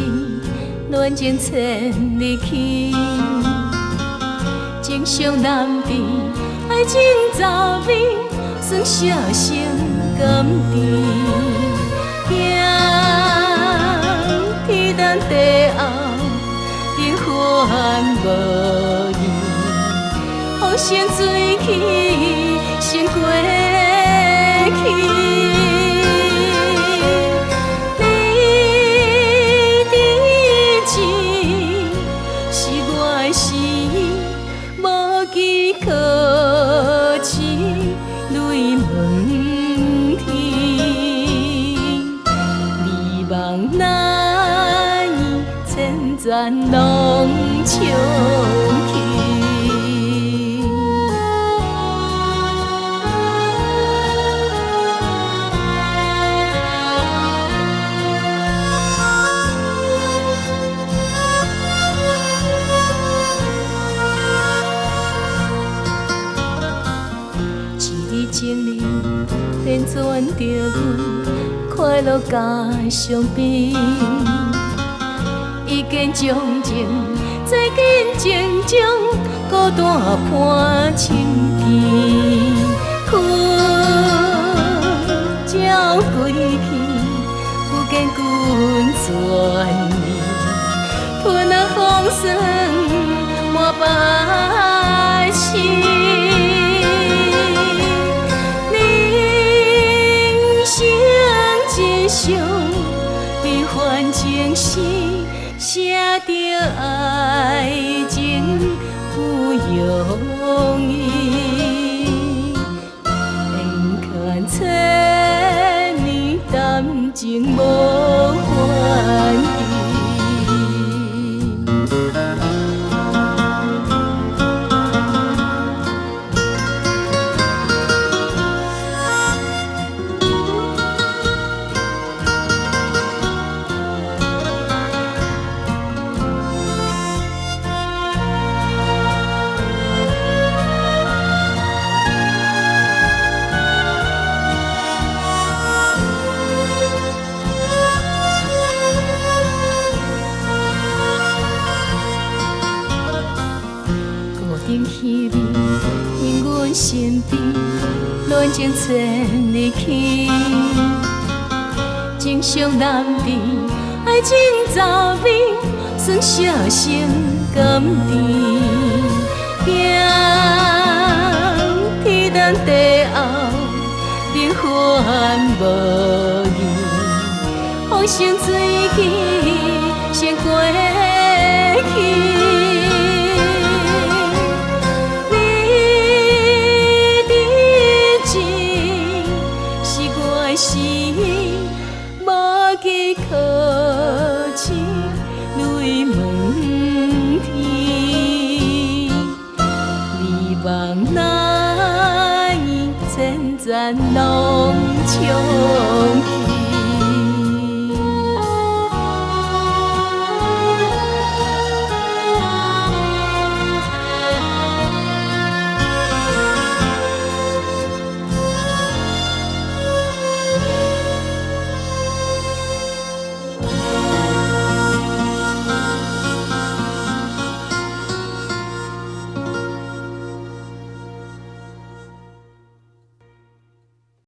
边，恋情千里去。情伤难治，爱情十味，酸涩成甘甜。行天长地后，灵魂无义，风生水起，成过去。你的情是我的死，无机可施，泪满天。美梦难圆，千载拢冲去。一日情人变转着阮，快乐甲伤悲。一见钟情，再见情种，孤单伴身边。困鸟归去，不见君转意，吞了风霜满白痴。人生一场，悲欢情诗，写著爱情不容易。缘牵千年，谈情无还期。固定稀微，幸阮身边，恋情千里去。情伤难治，爱情十味，酸涩成甘甜。行天长地后，灵魂无义，风生水起，成过去。你的情是我的死，无机可施，泪满天。美梦难圆，千载拢冲去。